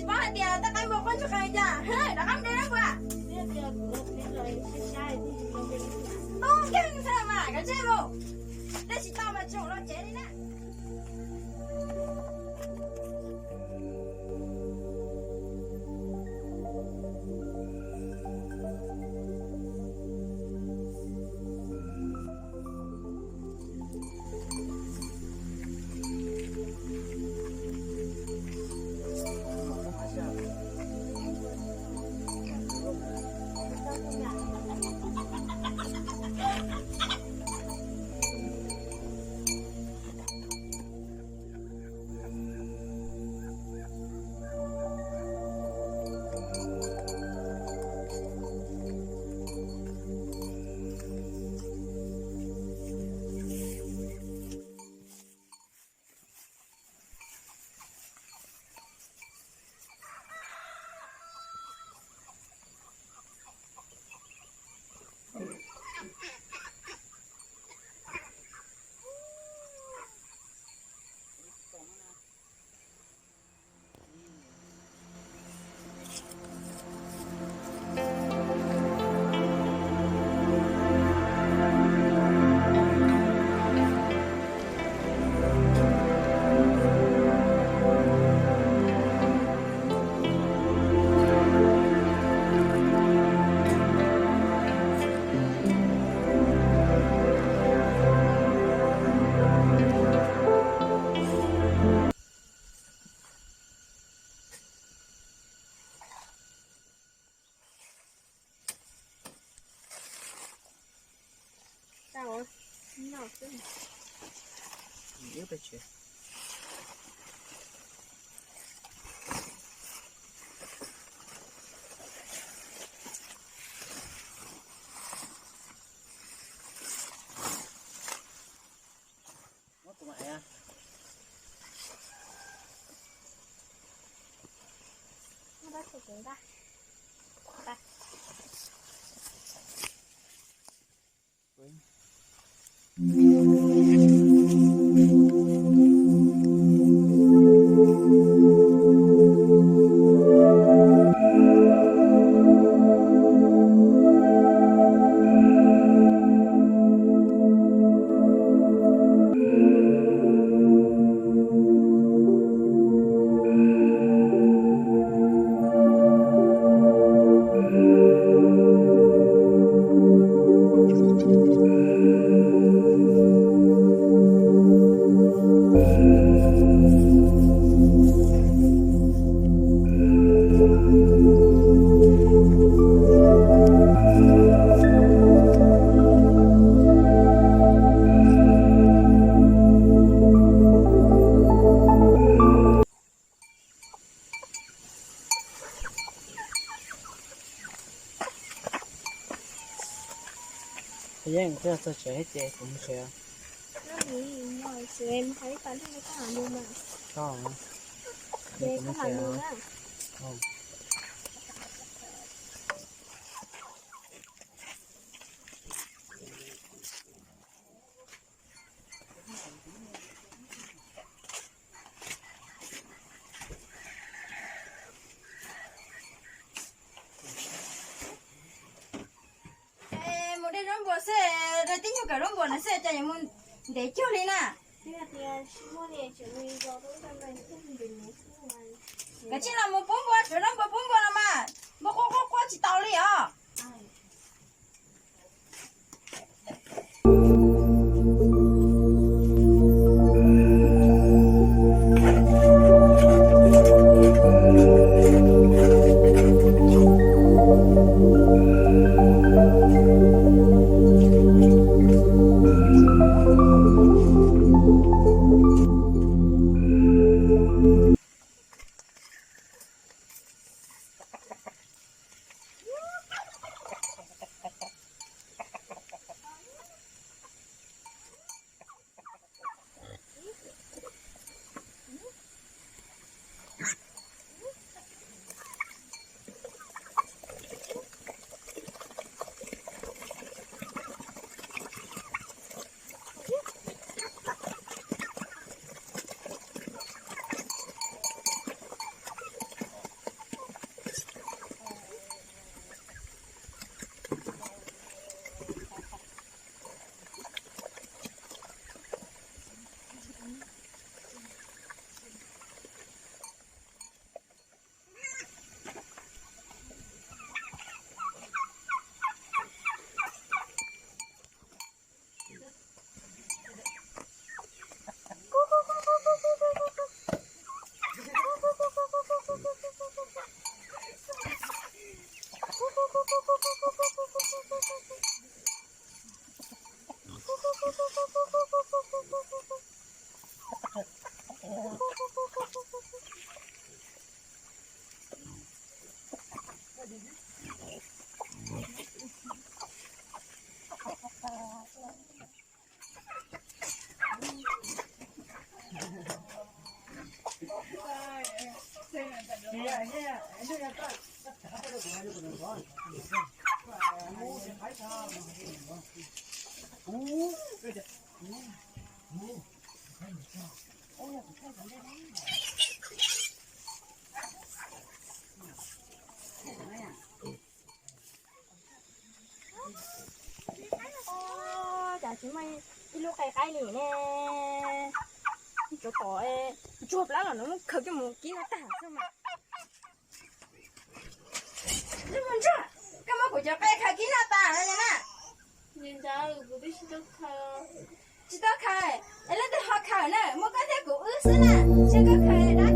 Paub hais tias tej qaib npua qaub ntsug qees cas, rov qab de dab npua. Tub nkeeg xwb mas kav tsij mus. Dej tsis tau mas tsis los tsev li na. Yeej, koj txog tsev thiab ces kuv mus tsev. Koj, ces kuv mus tsev. Mus de zaub npua xwb, tib nyuag kawm zaub npua no xwb cas yuav mus ntev cuag li na. Kav tsij los mus pub npua, zaub npua pub npua no mas npua quaj quaj quaj tsis tau li os. Cas tsis muaj ib lub qe qaib li ne? Tsov tom, ntsuag plab los no muab khaws coj mus kib no tag xwb mas. Ntsuag, koj muab kuv cov qe khaws kib no tas no na. Tsis tau khaws, es leej twg ho khaws na? Muaj koj thiab kuv wb xwb na. Seb koj khaws dab